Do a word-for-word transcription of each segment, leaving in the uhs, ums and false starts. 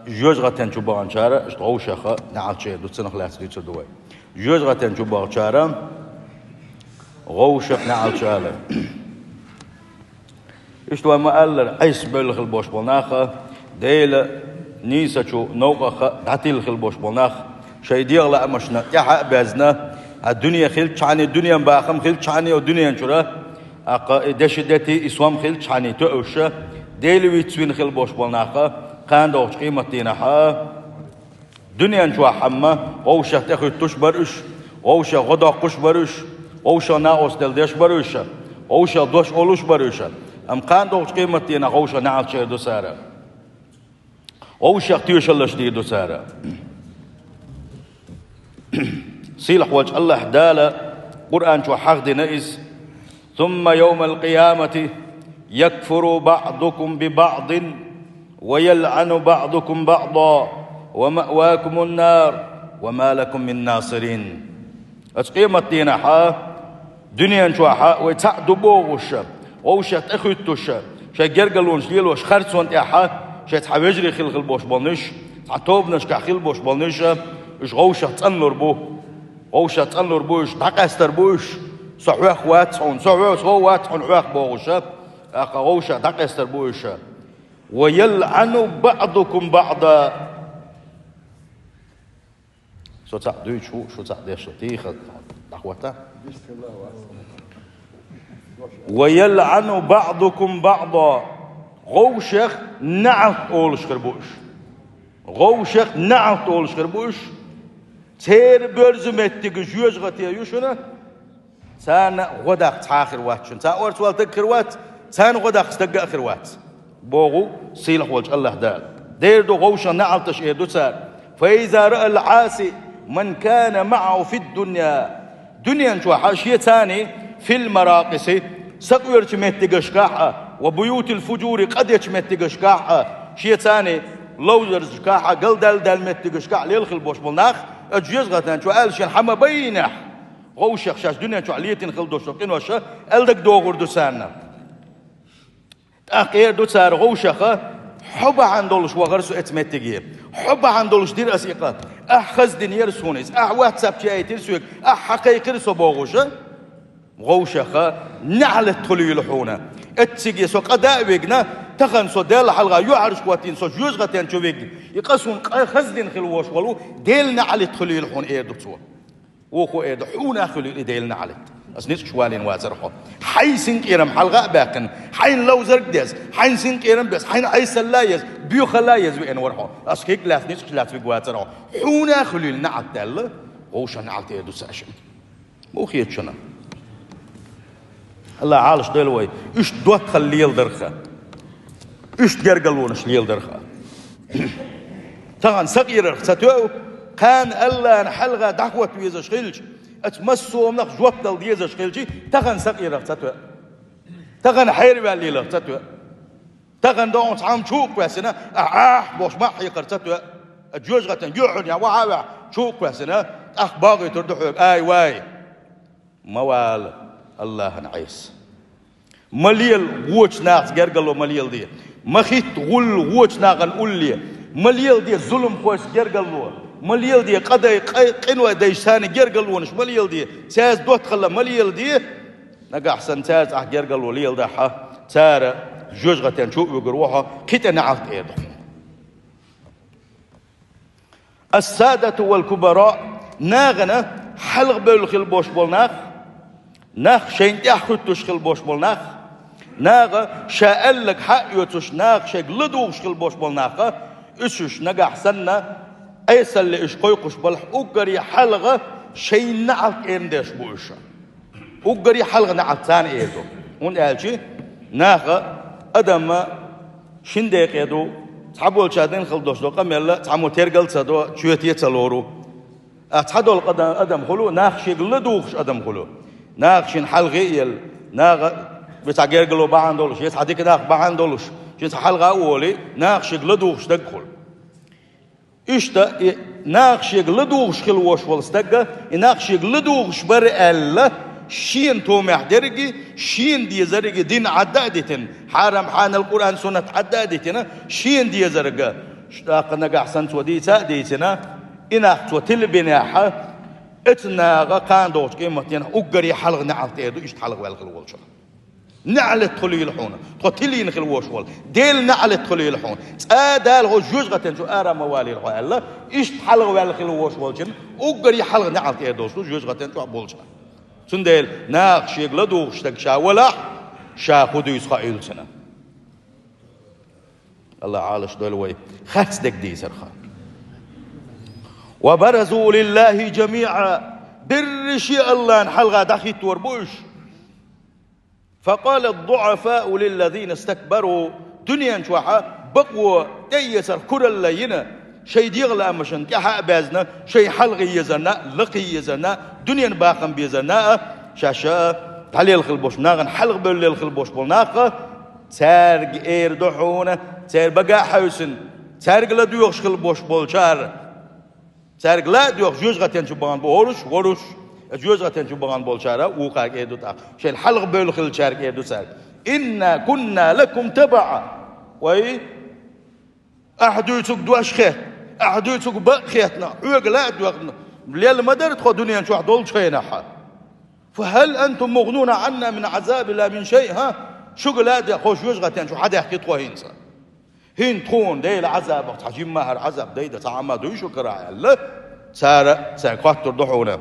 Жоьжахатен чу баханчара, иштта гӀовшаха неӀалт эр ду, цунах лаьцна дуьйцур ду вай. Жоьжахатен чу баханчара гӀовшах неӀалт эр. Иштта вай ма-аллара, Ӏеса бевлла хила бош бола нах, Дела нийсачу новкъаха дӀатилла хила бош бола нах, шайн дегӀа лаамашна тӀаьхьа а безна, а дуьне хилчхьана, дуьнен бахам хилчхьана, о дуьнен чура, аккха и деши дети, и сом хилчхьана тоьуша, Дела вицвина хила бош бола нах, кхана догӀучу къематдийнахьа, дуьнен чохь хӀамма гӀовшах тӀехуьттуш бара уьш, гӀовшах гӀо доккхуш бара уьш, гӀовшах накъосталла деш бара уьш, гӀовшах дош олуш бара уьш. Амма кхана догӀучу къематдийнахь гӀовшах неӀалт эр ду цара. ГӀовшах тоьшаллаш дийр ду цара. Сийлахь волчу АллахӀ Дала Къуръан чохь хьахдина иза: «ثم يوم القيامة يكفر بعضكم ببعض ويلعن بعضكم بعضا ومأواكم النار وما لكم من ناصرين». Оцу къематдийнахьа дуьнен чохьа вай цхьаъ ду бохуша, гӀовшах тӀехуьттуша, шайн гергарлонаш лелош харцонна тӀехьа, шайн цхьа вежарий хила хила бош болнуш, цхьа тобанашкахь хила бош болнуша, уьш гӀовшах цӀанлур бу. ГӀовшах цӀанлур бу уьш, дӀакъаьстар бу уьш. Со хьоьх вац хьуна, со хьоьх, со вац хьуна хьоьх бохуша, тӀаккха гӀовшах дӀакъаьстар бу уьш. «ويلعن بعضكم بعضا». Со цхьаъ дуьйцуш ву, шу цхьаъ деш ву, тийха дӀахӀотта. «ويلعن بعضكم بعضا». ГӀовшах неӀалт олуш хир бу уьш. ГӀовшах неӀалт олуш хир бу уьш. Церан боьрзу меттига жоьжахате ю шуна. Царна гӀо даккха цхьа а хир вац шуна. Царна орца вала стаг хир вац, царна гӀо даккха стаг а хир вац, боху сийлахь волчу АллахӀ Дала. Дера ду гӀовшах неӀалташ эр ду цара: «فإذا رأى العاصي من كان معه في الدنيا». Дуьнен чохьа шен царний في المراقص, сакъоьручу меттигашкахь а, «وبيوت الفجور», къа дечу меттигашкахь а, шен царний ловзаршкахь а, галдаьлла-даьлла меттигашкахь а лела хила бош болу нах, оцу жоьжахатан чу аьлла шен хьан ма байинехь. ГӀовшах шаьш дуьнен чохь летийна хила долуш долу къиноша аьлла дагадогӀур ду царна. ТӀаккха эр ду цара гӀовшаха: «Хьо бахьана долуш вахара со эцу меттиге. Хьо бахьана долуш дира аса и къа. Ахь хаза динера суна иза. Ахь WhatsApp чу яийтира соьга. Ахь хьакхайкхира со», бохуша. ГӀовшаха: «НеӀалт хуьлийла хьуна. Эцциге со къа да а вигна, тахана со Делан хьалха юьхьӀаьржа хӀоттийна, со жоьжахатен чу вигна. И къа суна къа хаза дина хила вош волу, Делан неӀалт хуьлийла хьуна», эр ду цо. Вукхо эр ду: «Хьуна а хуьлийла и Делан неӀалт. Аса ницкъаш валийна вацара хьо. Хьайн синкъерам хьалха а баьккхина, хьайн ловзарг а деза, хьайн синкъерам а беза, хьайн Ӏесалла а еза, боьхалла а еза веана вара хьо. Аса хӀинца лаьцна, ницкъаш лаьцна вигна вацара хьо. Хьуна а хуьлийла неӀалт», аьлла, гӀовшах неӀалт эр ду цара шуна. Муха хета шуна? АллахӀ Ӏалаш дойла вай. Уьш доттагӀалла леладарх а, уьш гергарлонаш леладарх а. Тахана сакъерарх ца тоьу, кхана АллахӀна хьалха дӀахӀотта везаш хилча, оцу массо а хӀуманах жоп дала дезаш хилча, тахана сакъерарх ца тоьу. Тахана хьерваьллийларх ца тоьу. Тахана догӀун цхьамма чу а кхоьссина, ахь, ахь бохуш, ма хьекхар ца тоьу. Оцу жоьжахатан юьхьанехь вахьа а ваьхьа, чу а кхоьссина, тӀаккха бохуьйтур ду хьоьга: «Ай, вай! Ма вала АллахӀна Ӏеса. Ма лела вочу нахаца гергарло, ма леладе. Ма хӀитта гӀуллакх вочу нахана улле. Ма леладе зуламхошца гергарло. Ма леладе къа дай, къа-, къиной дайша царна гергарлонаш ма леладе. Цаьрца доттагӀалла ма леладе. Нагахь санна цаьрца ахь гергарло леладахь, цара жоьжахатен чу а вуьгур ву хьо, кхин тӀе неӀалт эр ду хьуна». «السادة والكبراء», нахана хьалха бевлла хила бош болу нах, нах шайна тӀаьхьахӀуьттуш хила бош болу нах, наха ша аьлларг хьаоьцуш, наха шайга ладугӀуш хила бош болу нах, уьш, уьш нагахь санна, Ӏесалле уьш кхойкхуш балахь, уггаре хьалха шайна неӀалт эрна деш бу уьш. Уггаре хьалха неӀалт царна эр ду. ХӀунда аьлча наха адам шина декъе ду, цхьаболчара дина хила долуш долу къамел цхьаммо тергал а ца до, чоьте а ца лору. Ткъа цхьадолу къа-, адам хуьлу, нах шега ладугӀуш адам хуьлу. Наха шена хьалхе а елла, наха вай цхьа гергарло бахьана долуш, я цхьа дика нах бахьана долуш, шен цхьа хьалха а волий, наха шега ладугӀуш стаг хуьлу. Иштта и нах шега ладугӀуш хила вош волу стаг, и нах шега ладугӀуш бара аьлла, шена томехь дерриге, шена дезариге дин Ӏадда а дитина, хьарам-хьанал, Къуръан-Суннат Ӏадда а дитина, шена дезарга, Ш-, тӀаккха нагахь санна цо дийца а дийцина, и нах цо тилабинехь, эцу наха кхана догӀучу къематдийнахь уггаре хьалха неӀалт эр ду, иштта хьалха ваьлла хила волчунна. НеӀалт хуьлийла хьуна, тхо тилийна хила вош волу. Делан неӀалт хуьлийла хьуна. ЦӀа а Дала хӀокху жоьжахатин чу ара ма валийла хьо аьлла, иштта хьалха ваьлла хила вош волчунна уггаре хьалха неӀалт эр долуш ду жоьжахатин чохь болчарна. Цундела наха шега ладугӀуш стаг ша валахь, ша хӀун дуьйцу хаийла цунна. Аллах Ӏалаш дойла вай. Харц дерг дийцарх. «Ва баразу лиллахи жамиӀа». Берриш а Аллахьна хьалха дӀахӀиттор бу уьш. «Факъала ад-дуӀафау лиллазина истакбару». Дуьнен чохь бакъо тӀеэцарх куралла йина, шайн дегӀан лаамашна тӀаьхьа а баьзна, шайн хьалха езарна а, лакхе езарна а, дуьненан бахам безарна а, шаьш а дӀалелла хила болуш, нахана хьалха бевлла лелла хила болуш болу нах а, цаьрга эр ду хьуна, церан бага а хьаьвсина, цаьрга ладоьгӀуш хила болуш болчара. Цаьрга ла а доьгӀуш, жоьжахатин чу бахана бу хӀорш, хӀорш. Жоьжахатин чу бахана болчара вукхаьрга эр ду тӀаккха. Шайна хьалха бевлла хиллачаьрга эр ду цаьрга: «Инна кунна лакум табаӀа». Вай, ахьа дуьйцург дош хетта, ахьа дуьйцург бакъ хетта, хьоьга ла а доьгӀна, лелла ма дара тхо дуьнен чохь долчу хенахь. «Фа хьал антум мугӀнуна Ӏанна мин Ӏазабилла мин шай», хӀа? Шуьга ла а де, хӀокху жоьжахатин чу хьан даьхки тхо хӀинца? ХӀинца тхуна Делан Ӏазабах цхьа жимма хӀара Ӏазаб дайда, цхьа Ӏамма дуй шуьга хӀара аьлла, цара, цаьрга хоттур ду хьуна.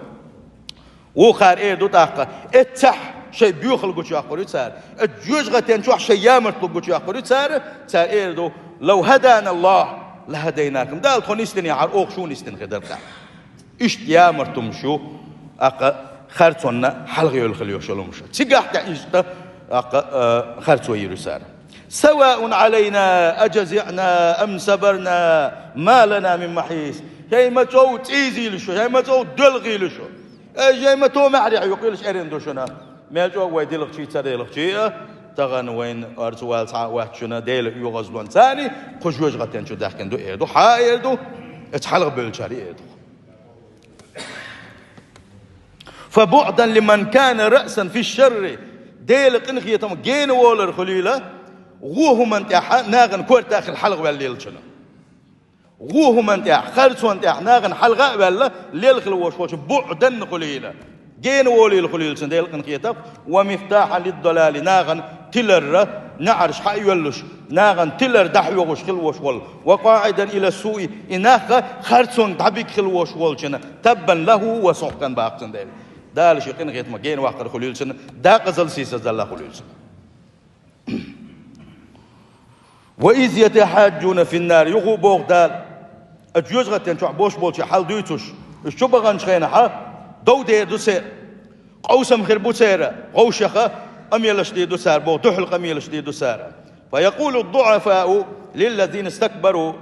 Вукхара эр ду тӀаккха, эццахь шайн боьхалла гучуяккхур ю цара. Эцу жоьжахатин чохь шайн ямартло гучуяккхур ю цара, цара эр ду: «Лав хӀадана Аллах, лахӀадайнакум». Дала тхо нисдинехьара, оха шу нисдина хир дара тӀаккха. Иштта ямартумаш ю, аккха харцонна хьалха йолу хила йолуш йолу хӀумаш. Цигахь тӀе иштта, аккха, а, харцо йийр ю цара. «Саваун Ӏалайна ажазиъна ам сабарна ма лана мин махьис». Шайн ма цӀов цӀийзийла шу, шайн ма цӀов доьлхийла шу. Э, шайн ма то маьхьарехь юкъийла шу, эрна ду шуна. Мел чӀогӀа вай дилхчий, ца дилхчий а, тахана вайна орца вала цхьа а вац шуна, Делан оьгӀазлонца царна, кху жоьжахатин чу даьхкина ду, эр ду, хьан эр ду, эцу хьалха бевллачара эр ду. «Фа буӀдан лиман кана раъсан фи шарри». Делан къинхетам гена волар хуьлийла, вон хӀуманна тӀехь нахана корта хила хьалха ваьлла леллачунна. Вон хӀуманна тӀехь, харцонна тӀехь нахана хьалха а ваьлла, лелла хила вош волчу буӀдан хуьлийла. Гена волийла хуьлийла цунна Делан къинхетам, «ва мифтахьан лиддалали», нахана тиларра неӀарш хьа а йоьллуш, нахана тилар дӀахьоьгӀуш хила вош волу, «ва къаӀидан ила суи», и нах а харцонга дӀабига хила вош волчунна, «таббан лаху ва сухкан», боху цунна Дела. Дала шен къинхетамах гена ваккхар хуьлийла цунна, декъазалла, сийсаздалла хуьлийла цунна. «Ва из ятахьаджуна фин-нар», юха а боху Дала, оцу жоьжахатин чохь болуш болчийн хьал дуьйцуш, уьш чу баханчу хенахь, дов дер ду церан, къовсам хир бу церан, вовшаха къамелаш дийр ду цара боху, дуьхьал къамелаш дийр ду цара. «Фа якъулу ад-дуӀафау лиллазина истакбару».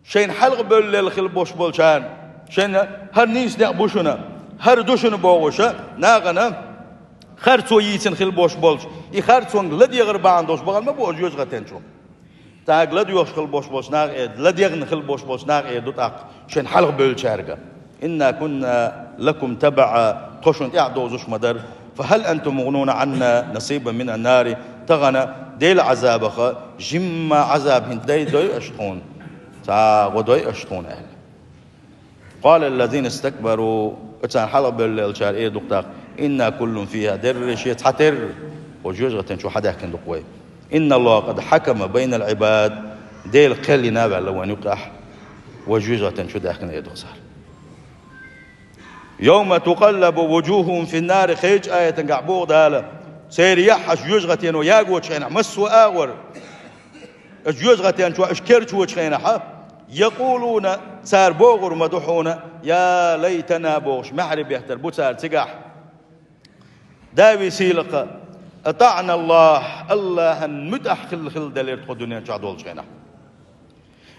Шайна хьалха бевлла лелла хила бош болчарна, шайна хӀара нийса некъ бу шуна, хӀара ду шуна бохуша, нахана харцо йийцина хила бош болчу, и харцонга ладегӀар бахьана долуш бахана ма бу оцу жоьжахатин чу. Цаьрга ладоьгӀуш хила бош болчу наха эр, ладегӀна хила бош болчу наха эр ду тӀаккха шайна хьалха бевллачаьрга: «Инна кунна лакум табаӀа», тхо шуна тӀаьхьа довзуш ма дара. «Фа хьал антум мугӀнуна Ӏанна насибан мина-н-нари», тахана Делан Ӏазабах жимма Ӏазаб хӀинца дайдой аша тхуна, цхьа гӀо дой аша тхуна аьлла. «Къала ллазина истакбару», оцарна хьалха бевлла леллачара эр ду-кх тӀаккха: «Инна куллун фиха», дерриш а цхьатерра, хӀокху жоьжахатин чу хьадаьхкина ду-кх вай. «Инна Аллаха къад хьакама байна ал-Ӏибад», Дела кхел йина а ваьлла вайна юккъехь, вай жоьжахатин чу даьхкина эр ду-кх цара. «Йовма тукъаллабу вуджухухум фин-нари», кхечу аятангахь боху Дала, церан яххьаш жоьжахатено ягочу хенахь массо а агӀор, оцу жоьжахатин чохь уьш керчочу хенахь, «якъулуна», цара бохур ма ду хьуна: «Я лайтана», бохуш, маьхьарий беттар бу цара цигахь. Дала весийлакха: «АтаӀна Аллах», Аллахьан муьтӀахь хилла хилла делира тхо дуьнен чохь долчу хенахь.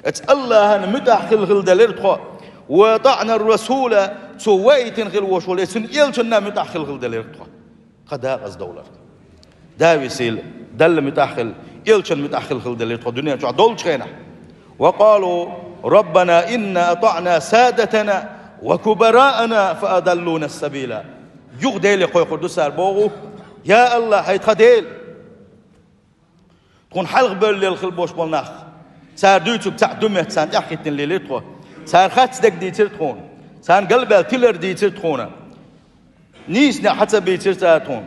Эцу Аллахьан муьтӀахь хилла хилла делира тхо. «Ва атаӀна ар-расула», цо ваийтина хила вош волу, эцу элчанна муьтӀахь хилла хилла делира тхо. Кхин дакъаза довлар. Дала весийлакха, Далла муьтӀахь хилла, элчанна муьтӀахь хилла хилла делира тхо дуьнен чохь долчу хенахь. «Ва къалу раббана инна атаӀна садатана ва кубараана фа адаллуна ас-сабила». Юха Деле кхойкхур ду цара боху: «Я Аллах, хӀай тхан Дела! Тхуна хьалха бевлла лелла хила бош болу нах, Цара дуьйцург цхьаъ ду моьттуш царна тӀаьхьахӀиттина лелира тхо. Цара харц дерг дийцира тхуна. Царна галбаьлла тилар дийцира тхуна. Нийса некъ хьа ца бийцира цара тхуна.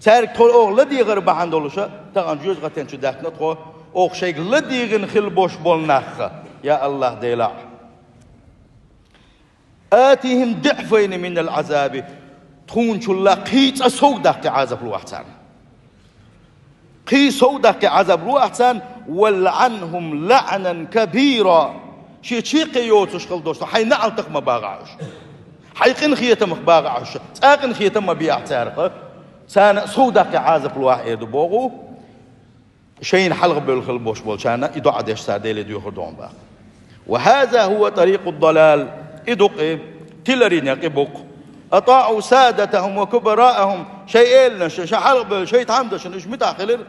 Цаьрга тхо оха ладийгӀар бахьана долуша, тахана жоьжахатен чу даьхкина тхо, оха шайга ладийгӀина хила бош болу нах. Я АллахӀ, Дела! آتهم ضعفين من العذاب. Тхуначул кхин цкъа сов даккхий Ӏазап лохьа царна. Кхин сов даккхий Ӏазап лохьа царна, والعنهم لعنا كبيرا. Шен чаккхе йоцуш хила долуш, хьайн наӀалтах ма багӀахь уьш. Хьайн къинхетамах багӀахь уьш. Цкъа къинхетам ма бехьа царах. Царна сов даккхий Ӏазап лохьа эр ду боху. Шайна хьалха бевлла хила бош болчарна и доӀа деш цара Деле доьхур ду хьуна боху. وهذا هو طريق الضلال. И ду-кх и тиларийн некъ и бу-кх. أطاعوا سادتهم وكبراءهم. Шайн эланашна, шайн хьалха бевлла, шайн тхьамдашна уьш муьтӀахь хилира.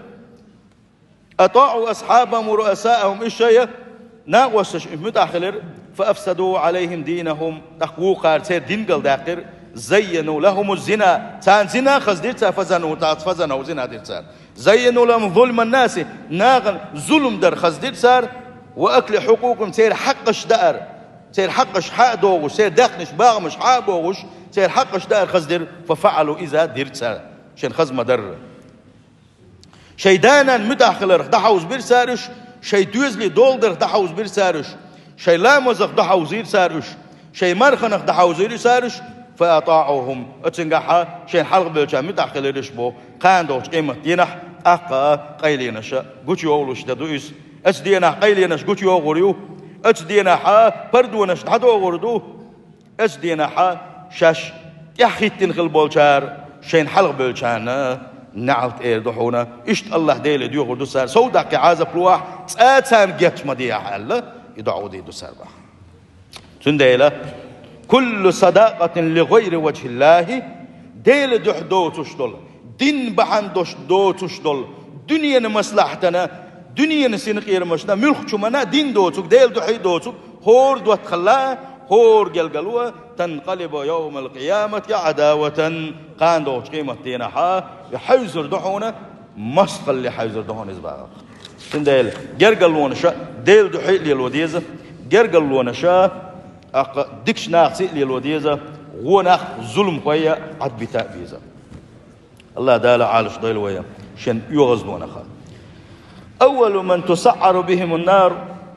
أطاعوا أصحابهم ورؤساءهم. Уьш шайн накъосташна уьш муьтӀахь хилира. فأفسدوا عليهم دينهم. ТӀаккха вукхара церан дин галдаьккхира. زينوا لهم الزنا. Царна зина хаза дира цара, فزنوا, цара فزنوا, зина дира цара. زينوا لهم ظلم الناس. Нахана зулам дар хаза дира цара. وأكل حقوقهم. Церан хьакъаш даар. Церан хьакъаш хьа а догӀуш, церан даьхнаш, багӀамаш хьа а богӀуш, церан хьакъаш даар хаза дира. ففعلوا, иза дира цара. Шайна хаза ма-дарра. Шайн да-нана муьтӀахь хиларх дӀахьовзабира цара уьш, шайн доьзалийн доладарх дӀахьовзабира цара уьш, шайн ламазах дӀахьовзийра цара уьш, шайн марханах дӀахьовзийра цара уьш. فأطاعوهم. Оцуьнгахьа шайна хьалха бевллачарна муьтӀахь хилира уьш боху, кхана долчу къематдийнахь тӀаккха а къайленаша гучуйовлуш де ду иза. Оцу денахь къайленаш гучуйогӀур ю, оцу денахьа пардонаш дӀадогӀур ду. Оцу денахьа шаьш тӀаьхьахӀиттина хила болчара шайна хьалха бевллачарна наӀалт эр ду хьуна. Иштта АллахӀ Деле доьхур ду цара, сов даккхий Ӏазап лохьа, цкъа царна геч ма дехьа аьлла, и доӀа дийр ду цара боху. Цундела, كل صدقة لغير وجه الله, Делан дуьхьа доцуш долу, дин бахьана долуш доцуш долу, дуьненан маслахьатана, дуьненан синкъерамашна, муьлххачу хӀуманна дин доцург, Делан дуьхьа доцург, хӀора доттагӀалла, хӀора гергарло, تنقلب يوم القيامة عداوة, кхана долчу къематдийнахьа хьевзар ду хьуна, мостагӀалле хьевзар ду хьуна иза боху. Цундела гергарлонаша Делан дуьхьа а лело деза, гергарлонаша, тӀаккха дикачу нахаца а лело деза, вон нах, зуламхой а Ӏадбита а беза. АллахӀ Дала Ӏалаш дойла вай шен оьгӀазлонах. أول من تسعر بهم النار,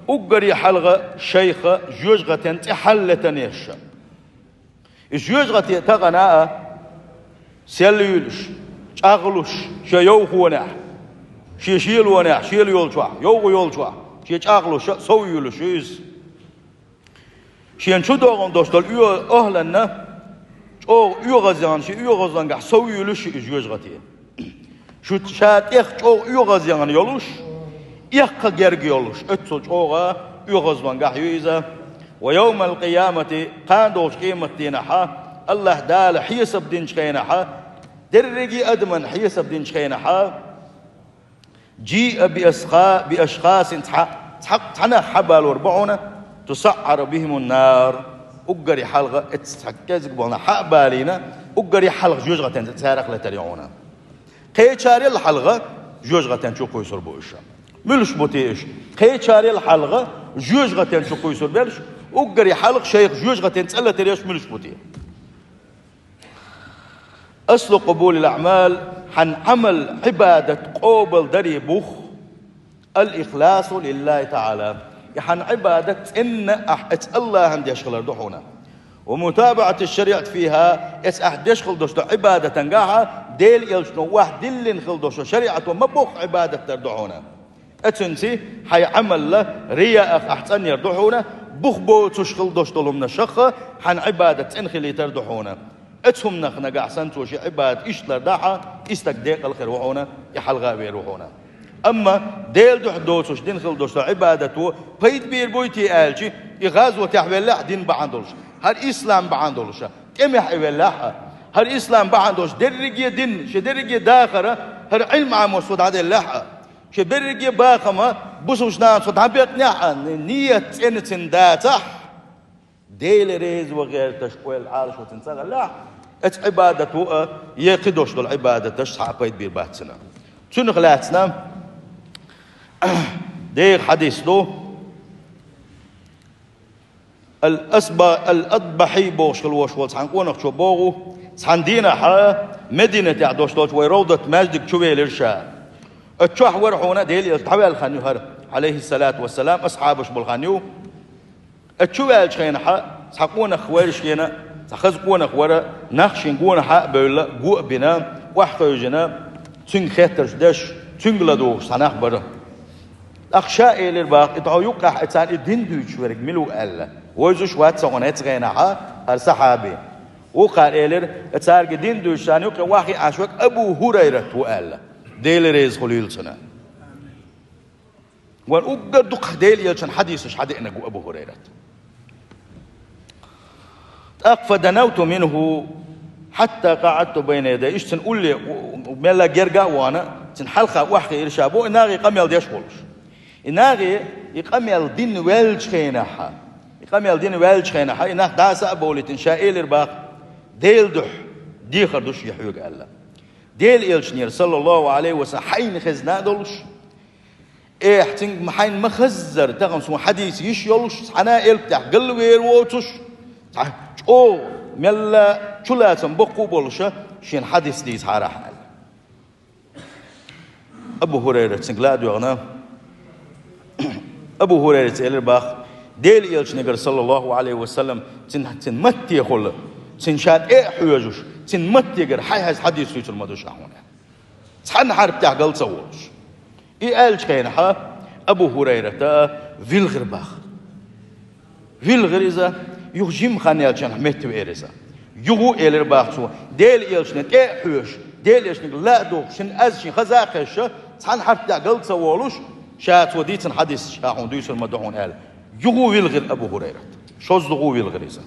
уггаре хьалха шайх жоьжахатен цӀе хьалалетанерш. И жоьжахате тахана а сел юьйлуш, чӀагӀлуш, шен йовхонехь, шен шелонехь, шела йолчохь, йовха йолчохь, шен чӀагӀлуша а сов юьйлуш ю иза. Шена чу догӀун долуш долу оь-, охӀланна чӀогӀа оьгӀазъяхна, шен оьгӀазлангахь сов юьйлуш ю и жоьжахате. Шу ша тӀех чӀогӀа оьгӀазъяхна йолуш, эккха герга йолуш, оццул чӀогӀа оьгӀазлангахь ю иза. ويوم القيامة, кхана долчу къематдийнахьа, АллахӀ Дала хьесап динчу хенахьа, дерриге а адаман хьесап динчу хенахьа, جيء بأشخا-, بأشخاص, цхьа, цхьа, цхьа нах хьабалор бу хьуна, تسعر بهم النار, уггаре хьалха, эццахь кӀезиг болу нах хьа а балийна, уггаре хьалха жоьжахатен цӀе царах летар ю хьуна. Кхечарел хьалха жоьжахатен чу кхуьйсур бу уьш. Муьлш бу те уьш? Кхечарел хьалха жоьжахатен чу кхуьйсур берш, уггаре хьалха шайх жоьжахатен цӀе летареш муьлш бу те? أصل قبول الأعمال, хьан Ӏамал, Ӏибадат къобалдаре бух, الإخلاص لله تعالى. И хьан Ӏибадат цӀенна ахь эца АллахӀан деш хилар ду хьуна. ومتابعة الشريعة فيها, эца ахь деш хила долуш долу Ӏибадатангахьа Делан элчано охьадиллина хила долуш шариӀато ма бохху Ӏибадат дар ду хьуна. Оцуьнца хьайн Ӏамал рияах ахь цӀанъяр ду хьуна, бух боцуш хила долуш долу хӀуманашха хьан Ӏибадат цӀена хилийтар ду хьуна. Оцу хӀуманах нагахь санна цо шен Ӏибадат иштта лардахьа, и стаг декъала хир ву хьуна, и хьалха а вер ву хьуна. Амма Делан дуьхьа доцуш дина хила долуш долу Ӏибадато пайда бийр буй те аьлча, и гӀазотехь веллехь а дин бахьана долуш, хӀара ислам бахьана долуша, тӀемехь и веллехь а, хӀара ислам бахьана долуш, дерриге а дин, шен дерриге а дахар, хӀара Ӏилма Ӏамош цо дӀаделлехь а, шен берриге а бахам бусалба нахаца дӀабекънехь а, ният цӀена цуьнан дацахь, Дела реза ван гӀерташ ойла Ӏалашо цуьнан ца хилахь, эца Ӏибадато а, е кхидолуш долу Ӏибадаташ цхьа а пайда бийр бац цуьнан. Цуьнах лаьцна деха хьадис ду, Ал-Асба-, Ал-Адбахьи бохуш хила волуш волу цхьана къонахчо боху, цхьана дийнахь Мединатехь долуш долчу вай Равдат маьждиг чу велира ша. Оцу чохь вара хьуна Делан Элча дӀаваьлла хан ю хӀара, Ӏалайхиссалату вассалам, асхьабаш болу хан ю. Оцу чу ваьллачу хенахь цхьа къонах вайра шена, цхьа хаза къонах вара, нах шен гонахьа а бевлла, го а бина, охьахевшина, цуьнга хеттарш деш, цуьнга ладугӀуш цхьа нах бара. ТӀаккха ша элира боху, и тхьо юккъехь и царна и дин дуьйцуш верг мила ву аьлла. Вевзаш вац хьуна оцу хенахь хӀара сахьаби. Вукхара элира, и цаьрга дин дуьйцуш царна юккъе охьахиъна верг Абу ХӀурайрат ву аьлла. Дела реза хуьлийла цунна. Вайн уггар дукха Делан Элчан хьадисаш хьадеънарг ву Абу ХӀурайрат. ТӀаккха фаданавту минху хьатта къаӀадту байна ядайхи. Иштта цуьнан улле, у-, у-, мелла герга а вахана, цуьнан хьалха охьахиира ша боху, и нахе къамел деш волуш. И нахе и къамел дина ваьллачу хенахь, и къамел дина ваьллачу хенахь, и нах дӀаса а бовлийтина, ша элира боху: «Делан дуьхьа дехар ду шен хьоьга», – аьлла. Делан Элчанера, саллаллаху Ӏалайхи ва саллам, хьайна хезна а долуш, Эхь, цуьнга хьайна ма-хаззара, тахана суна хьадийца йиш йолуш, цхьана а элп тӀехь галвер воцуш, цхьа чӀогӀа мелла чулацам боккха а болуша, шена хьадис дийцахьара ахь аьлла. Абу ХӀурайра цуьнга ла а доьгӀна, Абу ХӀурайраца элира боху, Делан Элчанегара, саллаллаху Ӏалайхи ва саллам, цуьнан, цуьнан маттехула, цуьнан ша тӀе а хьоьжуш, цуьнан маттегара хьайн хьайза хьадис дуьйцур ма ду ша хьуна. Цхьана хьарп тӀехь гал ца волуш. И аьллачу хенахь Абу ХӀурайрата вилхира боху. Вилхира иза, юха жима хан яьлча метта веара иза. Юха элира боху цо, Делан Элчане тӀе а хьоьжуш, Делан Элчанга ла а дугӀуш, шен аз шен хаза а хезаш, цхьана хьарп тӀехь гал ца волуш, ша цо дийцина хьадис ша хьуна дуьйцур ма ду хьуна аьлла. Юха вилхира Абу ХӀурайрат. ШозлагӀа вилхира иза.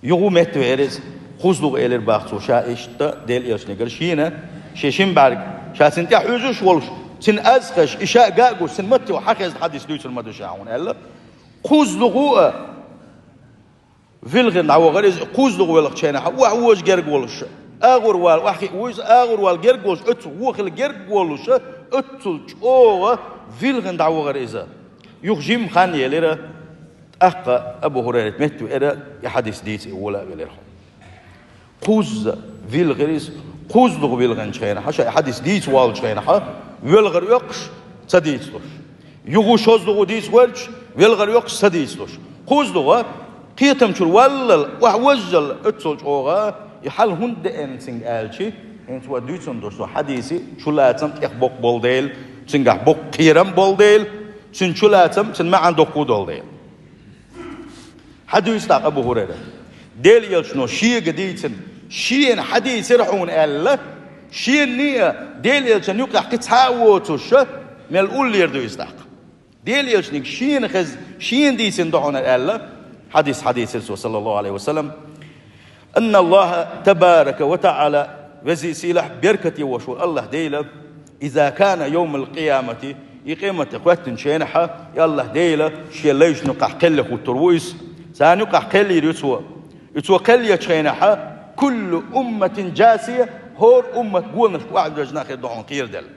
Юха метта веара иза, кхозлагӀа элира боху цо ша иштта Делан Элчанегара шена, шен шина бӀаьрг, ша цуьнан тӀе хьоьжуш волуш, цуьнан аз хезаш, и ша а гуш, цуьнан маттехула хьан хезна хьадис дуьйцур ма ду ша хьуна аьлла. КхозлагӀа а вилхина дӀавахара иза, кхозлагӀа велхачу хенахь, охьавожа герга волуш, агӀор вала, охьахиъна ву иза, агӀор вала герга волуш, оццул вохийла герга волуш, оццул чӀогӀа вилхина дӀавахара иза. Юха жима хан елира, тӀаккха Абу ХӀурайрат метта веара, и хьадис дийца и вола а велира. Кхузза вилхира иза, кхозлагӀа вилхинчу хенахь, ша и хьадис дийца воллучу хенахь, велхар оьккхуш, ца дийцалуш. Юха шозлагӀа дийца гӀерташ, велхар оьккхуш, ца дийцалуш. КхозлагӀа, кхетам чуьра валлал, охьавожжал оццул чӀогӀа, и хьал хӀунда деана цуьнга аьлча, хӀинца вай дуьйцун долуш долу хьадиси чулацам тӀех боккха болу дела, цуьнгахь боккха кхерам болу дела, цуьнан чулацам, цуьнан маьӀна доккха долу дела. Хьадуьйцу тӀаккха Абу ХӀурайрат. Делан Элчано шега дийцина, шена хьадийцира хьуна аьлла, шена а Делан Элчан юкъахь кхин цхьа а воцуш, мел уллера ду иза тӀаккха. Делан Элчаниг шена хезна, шена дийцина ду хьуна аьлла, хьадис хьадийцира цо, саллаллаху Ӏалайхи ва саллам. Анна Аллаха табарака ва таӀала, везий сийлахь беркате вош волу Аллаха Дела, иза кана йовмал къиямати, и къематде хӀоьттинчу хенахь, и Аллаха Дела шен лайшна юкъахь кхел хӀуттур ву иза. Царна юкъахь кхел йийр ю цо. И цо кхел ечу хенахь, куллу умматин жасия, хӀора уммат гонашка охьавоьжна хир ду хьуна кхераделла.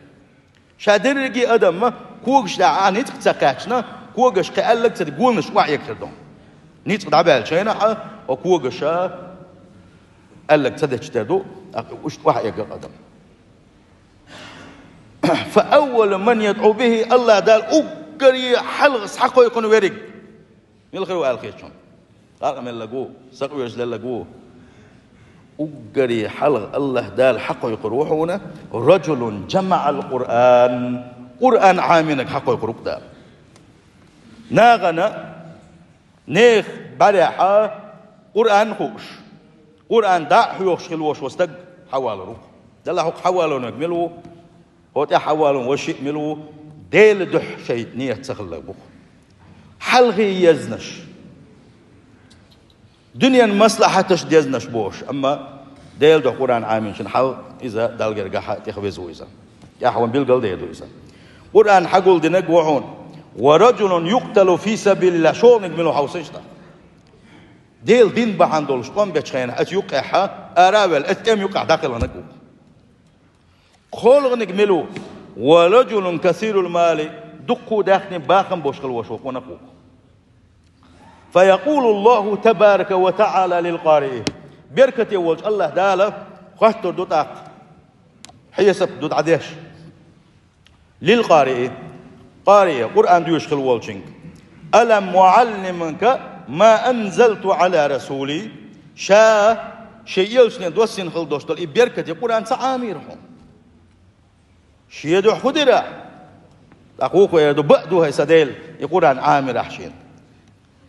Ша дерриге а адам когаш тӀехь а ницкъ ца кхаьчна, когаш кхин аьлларг ца де гонаш охьаэгар ду. Ницкъ дӀабаьллачу хенахь, о когаш аьлларг ца дечу тера ду, тӀаккха уьш охьаэгар адам. Фа аввалу ман ядӀу бихи, Аллаха Дала уггаре хьалха схьакхойкхур верг. Мила хир ву аьлла хеташ хьуна? Къаркъа меллаг ву, сакъоьжалеллаг ву. Уггаре хьалха Аллаха Дала хьакхойкхур ву хьуна, ражулун жамаӀал Къуръан, Къуръан Ӏамийнарг хьакхойкхур ву Дала. Нахана, нехан бӀаьрехьа Къуръан хууш, Къуръан дӀа а хьоьхуш хила волуш волу стаг хьавалур ву. Делахь хӀокху хьавалониг мила ву? ХӀокху тӀехь хьавалон вай шиъ мила ву? Делан дуьхьа шайн ният ца хилларг бу-кх. Хьалхе езнаш, дуьненан маслахьаташ дезнаш бохуш, амма Делан дуьхьа Къуръан Ӏамийнчун хьал иза Далла гергахь а тӀехвеза ву иза. ТӀаьхьа вайн билгал дер ду иза. Къуръан хьагулдинарг ву хьуна. Ва ражулун юкъталу фи сабилиллахӀ, шолгӀаниг мила ву хьовсийша тӀаккха. Делан дин бахьана долуш тӀом бечу хенахь, оцу юккъехьа ара а ваьлла, оцу тӀем юккъехь дӀакхелхинарг ву. КхоалгӀаниг мила ву? Ва ражулун касирул мали, дуккха а даьхни, бахам болуш хила волуш волу къонах ву. فيقول الله تبارك وتعالى للقارئ. Беркате волчу АллахӀ Дала хоттур ду тӀаккха. Хьесап ду дӀадеш. للقارئ. Къари, Къуръан доьшуш хилла волчуьнга. ألم أعلمك ما أنزلت على رسولي؟ Ша шен элчане доссийна хилла долуш долу и беркате Къуръан ца Ӏамийра хьуна? Шен дуьхьа хӀун дира ахь? ТӀаккха вукхо эр ду: «Бакъ ду, хӀай сан Дела, и Къуръан Ӏамийра ахь шена».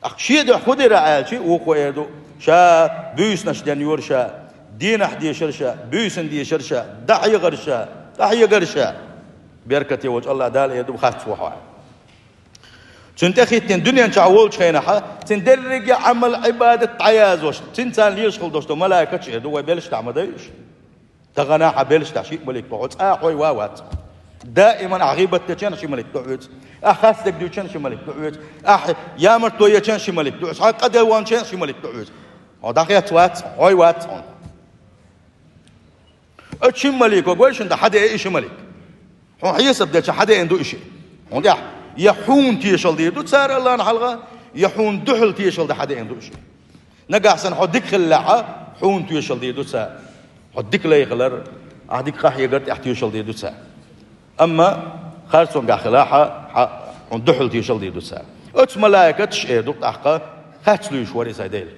ТӀаккха шен дуьхьа хӀун дира аьлча, вукхо эр ду: «Ша буьйсанаш денйора ша, дийнахь дешара ша, буьйсанна дешара ша, дӀахьехара ша, къахьегара ша». Беркате волчу АллахӀ Дала эр ду: «Хац ву хьо». Цуьнан тӀехӀиттина дуьнен чохь волчу хенахьа, цуьнан дерриге а Ӏамал, Ӏибадат дӀаязош, цуьнан царна лелаш хилла долуш долу малайкаш эр ду: «Вай беллаш тахь ма дай уьш». Тахана хьан беллаш тӀехь шиъ малик ду хьоьца, ахь хьой ван вац хьуна. Даиман ахь гӀийбат дечен ши малик ду хьоьца. Ахь хастаг дуьйчен ши малик ду хьоьца. Ахь ямартло ечен ши малик ду хьоьца. Хьан къа де ванчен ши малик ду хьоьца. Хьо дӀахец вац хьуна, хьой вац хьуна. Оцу шин малико гой шуна тӀе хьан деа и ши малик. Хьуна хьесап деча хьан деана ду и ши. Хьуна тӀехь я хьуна тешал дийр ду цара Аллахьна хьалха, я хьуна дуьхьал тешал дан хьан деана ду и ши. Нагахь санна хьо дика хиллехьа, хьуна тоьшалла дийр ду цара. Хьо дика лай хилар, ахь дика къахьегар тӀехь тоьшалла дийр ду цара. Амма харцонгахь хилахьа, хьа, хьуна дуьхьал тоьшалла дийр ду цара. Оцу малайкаташ эр ду тӀаккха, харц луьйш вара иза Дела.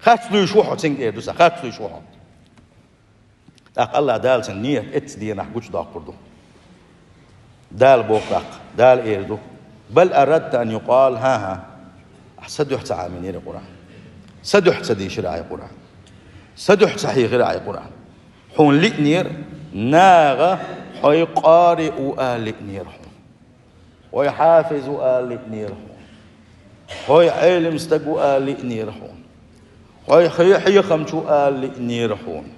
Харц луьйш ву хьо, цинга эр ду цара, харц луьйш ву хьо. ТӀаккха Аллах Дала цуьнан ният эццу денахь гучудоккхур ду. Дала боху тӀаккха, Дала эр ду: «Бал арадта ан юкъал, хӀан-хӀа, ахь сан дуьхьа ца Ӏамийнера Къуръан. Сан дуьхьа ца дийшира ахь Къуръан. Сан дуьхьа ца хьехира ахь Къуръан. Хьуна лиънера, наха хьой къари ву ала лиънера хьуна». Хьой хьафиз ву ала лиънера хьуна. Хьой Ӏелам стаг ву ала лиънера хьуна. Хьой хье-, хьехамча ву ала лиънера хьуна.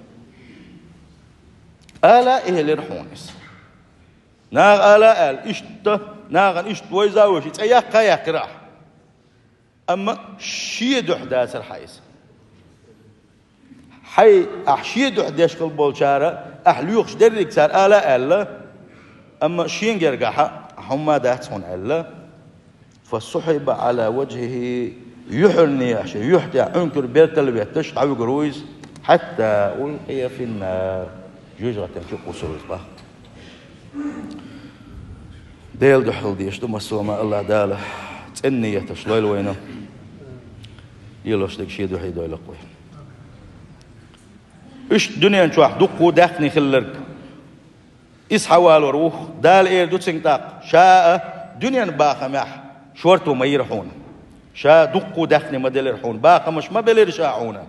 Ала а элира хьуна иза. Наха ала а аьлла, иштта, нахана иштта вайза а вайша, и цӀе яккха а яьккхира ахь. Амма шен дуьхьа дацара хьан иза. Хьай, ахь шен дуьхьа деш хила болчара, ахь лоьхуш дерриг цара ала а аьлла, амма шен гергахьа хьумма дац хьуна аьлла. Фа сухьиба Ӏала ваджхӀихӀи, юьхьарнехьа шен юьхь тӀехь Ӏункар бертал ветташ дӀавуьгур ву иза, хьатта улкъия финнар, жоьжахатин чу кхуссур ву иза бах. Делан дуьхьал дезаш ду массо а ма Аллах Дала цӀена нияташ лойла вайна. Лелош дерг шен дуьхьа дойла-кх вай. Иштта дуьнен чохь дуккха а даьхни хилларг. Иза хьавалор ву, Дала эр ду цуьнга тӀаккха: «Ша а дуьнен бахамехь шорто ма йира хьуна. Ша дуккха а даьхни ма делира хьуна, бахамаш ма белира ша хьуна.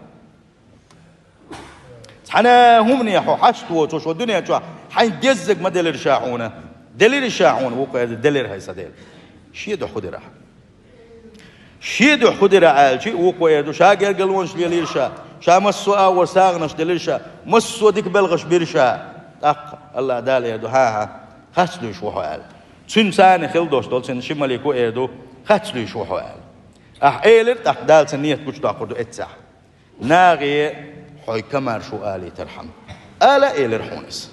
Цхьана а хӀумане хьо хьашт воцуш ву дуьнен чохь, хьайна деззаг ма делира ша хьуна. Делира ша хьуна, вукхо эр ду, делира, хӀай сан Дела. Шен дуьхьа хӀун дира ахь?» Шен дуьхьа хӀун дира аьлча, вукхо эр ду, ша гергарлонаш лелийра ша, ша массо а агӀор сагӀанаш делира ша, массо а дика белхаш бира ша. ТӀаккха Аллах Дала эр ду: «ХӀан-хӀа, харц луьйш ву хьо», – аьлла. Цуьнан царна хила долуш долу цуьнан ши малико эр ду: «Харц луьйш ву хьо», – аьлла. Ахь элира, тӀаккха Дала цуьнан ният гучудоккхур ду эццехь. Нахе хьой комаьрша ву алийтархьама, ала а элира хьуна иза.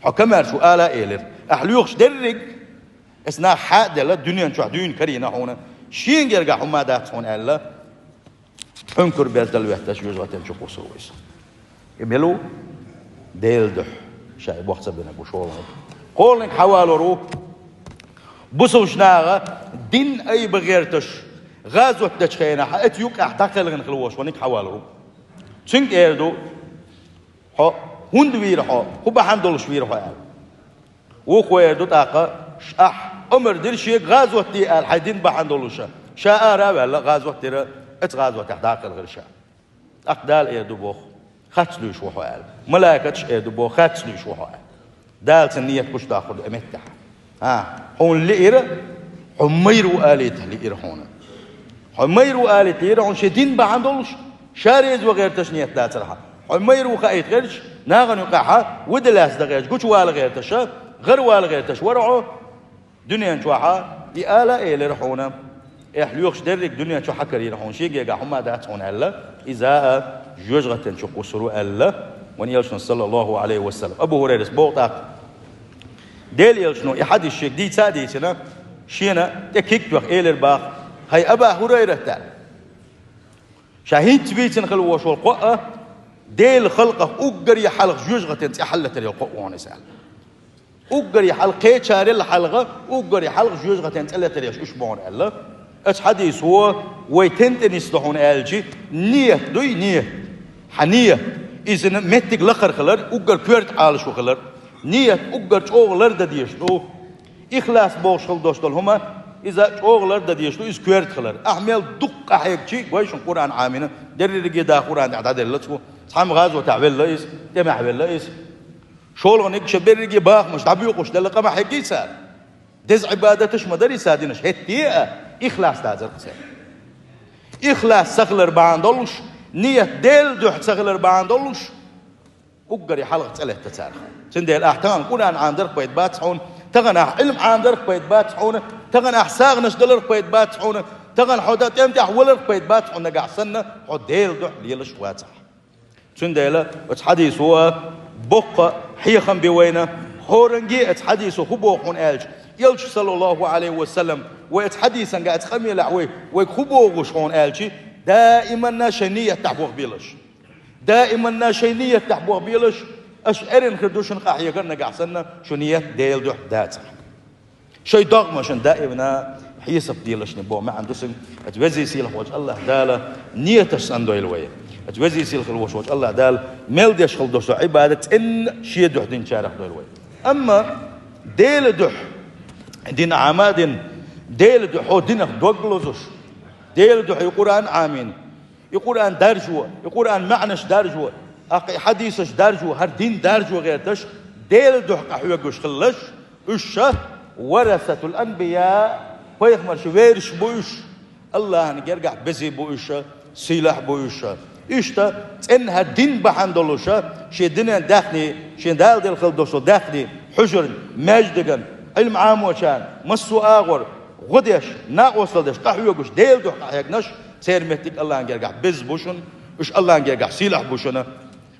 Хьо комаьрша ву ала а элира. Ахь лоьхуш дерриг, эс нах хьа а делла, дуьнен чохь дуьйна карийна хьуна, шен гергахь хӀумма дац хьуна аьлла, Ӏункар бертал ветташ жоьжахатин чу кхуссур ву иза. И мила ву? Делан дуьхьа ша и боху ца бинарг ву шолгӀа. КхоалгӀаниг хьавалор ву. Бусалба наха дин айба гӀерташ, гӀазот дечу хенахь, эца юкъехь дӀакхелхина хила волуш верг хьавалор ву. Цуьнга эр ду: «Хьо хӀунда вийра хьо? ХӀун бахьана долуш вийра хьо?» – аьлла. Вукхо эр ду тӀаккха: «Ш-, ахь омра дира шега гӀазот де аьлла, хьайн дин бахьана долуша. Ша ара а ваьлла, гӀазот дира, эца гӀазотехь дӀакхелхира ша». ТӀаккха Дала эр ду боху: «Харц луьйш ву хьо», – аьлла. Малайкаташ эр ду боху: «Харц луьйш ву хьо», – аьлла. Дала цуьнан ният гучудоккхур ду и меттехь. А, хьуна лиира, хьо майра ву алийта лиира хьуна. Хьо майра ву алийта лиира хьуна шен дин бахьана долуш, ша реза ван гӀерташ ният дацара хьан. Хьо майра ву хаийта гӀерташ, нахана юкъахьа ву де лаьцна дан гӀерташ, гучувала гӀерташа, гӀарвала гӀерташ вара хьо. Дуьнен чохьа и ала а элира хьуна, ахь лоьхуш дерриг дуьнен чу хьакарийра хьуна, шен гергахь хӀумма дац хьуна аьлла, иза а жоьжахатин чу кхуссур ву аьлла, вайн элчано, саллаллаху Ӏалайхи ва саллам. Абу ХӀурайрас боху тӀаккха: Делан элчано и хьадис шега дийца а дийцина, шена тӀе куьг тоьхна элира баха: Хьай Аба ХӀурайрата, ша хӀинцца вийцина хила вош волу кхоъ а, Делан халкъах уггаре хьалха жоьжахатин цӀе хьаллатар йолу кхоъ ву хьуна иза аьлла. Уггаре хьалха, кхечарел хьалха, уггаре хьалха жоьжахатин цӀе латар еш уьш бу хьуна аьлла. Оцу хьадисо вай тӀе-тӀе нисдо хьуна аьлчи, ният дуй, ният. Хьан ният? Иза меттиг лакхара хилар, уггар коьрта Ӏалашо хилар. Ният уггар чӀогӀа лардан дезаш ду. Ихлас бохуш хила долуш долу хӀума, иза чӀогӀа лардан дезаш ду, иза коьрта хилар. Ахь мел дукха къахьегчи, гой шуна Къуръан Ӏамийна, дерриге а да Къуръан тӀехь дӀаделла цо. Цхьамма гӀазотехь велла иза, тӀемехь велла иза. ШолгӀаниг ша берриге а бахамаш дӀабоькъуш делла къа ма хьеггий цара. Деза Ӏибадаташ ма дарий цара динарш, хӀетте а ихлас дацара-кх церан. Ихлас ца хилар бахьана долуш, ният Делан дуьхьа ца хилар бахьана долуш, уггаре хьалха цӀе летта царах. Цундела ахь тахана Къуръан Ӏамадарх пайда бац хьуна, тахана ахь Ӏилма Ӏамадарх пайда бац хьуна, тахана ахь сагӀанаш даларх пайда бац хьуна, тахана хьо дан тӀем тӀехь валарх пайда бац хьуна, нагахь санна хьо Делан дуьхьа лелаш вацахь. Цундела оцу хьадисо боккха хьехам бен вайна, хӀоранге а оцу хьадисо хӀун боху хьуна аьлча, Элча, саллаллаху Ӏалайхи ва саллам, вай оцу хьадисанга, оцу къамелехь вай, вайга хӀун бохуш хьуна аьлчи, даиманна шайн ниятехь бохабелаш. Даиманна шайн ниятехь бохабелаш, аша эрна хир ду шуна къахьегар нагахь санна, шун ният Делан дуьхьа дацахь. Шайн догӀмашна даиманна хьесап делашна боху маьӀна ду цуьнан. Оцу везий сийлахь волчу АллахӀ Дала нияташ цӀандойла вай. Оцу везий сийлахь волуш волчу АллахӀ Дала мел деш хила долуш долу Ӏибадат цӀенна Шен дуьхьа динчарах дойла вай. Амма Делан дуьхьа дин Ӏама а дина, Делан дуьхьа хьо динах дог лозуш, Делан дуьхьа и Къуръан Ӏамийна, и Къуръан даржо, и Къуръан маьӀнаш даржо, тӀаккха и хьадисаш даржо, хӀара дин даржо гӀерташ, Делан дуьхьа къахьоьгуш хилалаш, уьш ша варасатул анбия, пайхамарш вераш бу уьш, АллахӀан гергахь безий бу уьш ша, сийлахь бу уьш ша. Иштта цӀенна хӀара дин бахьана долуш ша, шен динан даьхни, шен Дала делла хила долуш долу даьхни, хьуьжарна, маьждиган, Ӏилма Ӏамочарна, массо а агӀор, гӀо деш, накъостал деш, къахьоьгуш, Делан дуьхьа къахьегнаш, церан меттиг АллахӀан гергахь беза бу шуна, уьш АллахӀан гергахь сийлахь бу шуна,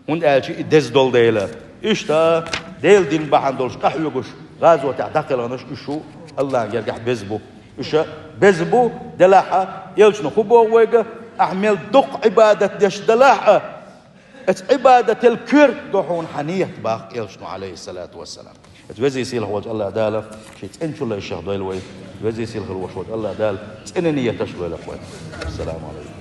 хӀунда аьлча и деза долу дела. Иштта Делан дин бахьана долуш къахьоьгуш, гӀазотехь дӀакхелхинарш уьш шу АллахӀан гергахь беза бу. Уьш беза бу, делахь а, Элчано хӀун боху вайга, ахь мел доккха Ӏибадат деш далахь а, оцу Ӏибадател коьрта до хьуна хьан ният боху Элчано, Ӏалайхиссалату вассалам. Оцу везий сийлахь волчу АллахӀ Дала шен цӀеначул лайшех дойла вай. Везий сийлахь волуш волчу АллахӀ Дала цӀена нияташ лойла вай. Ассаламу Ӏалайкум.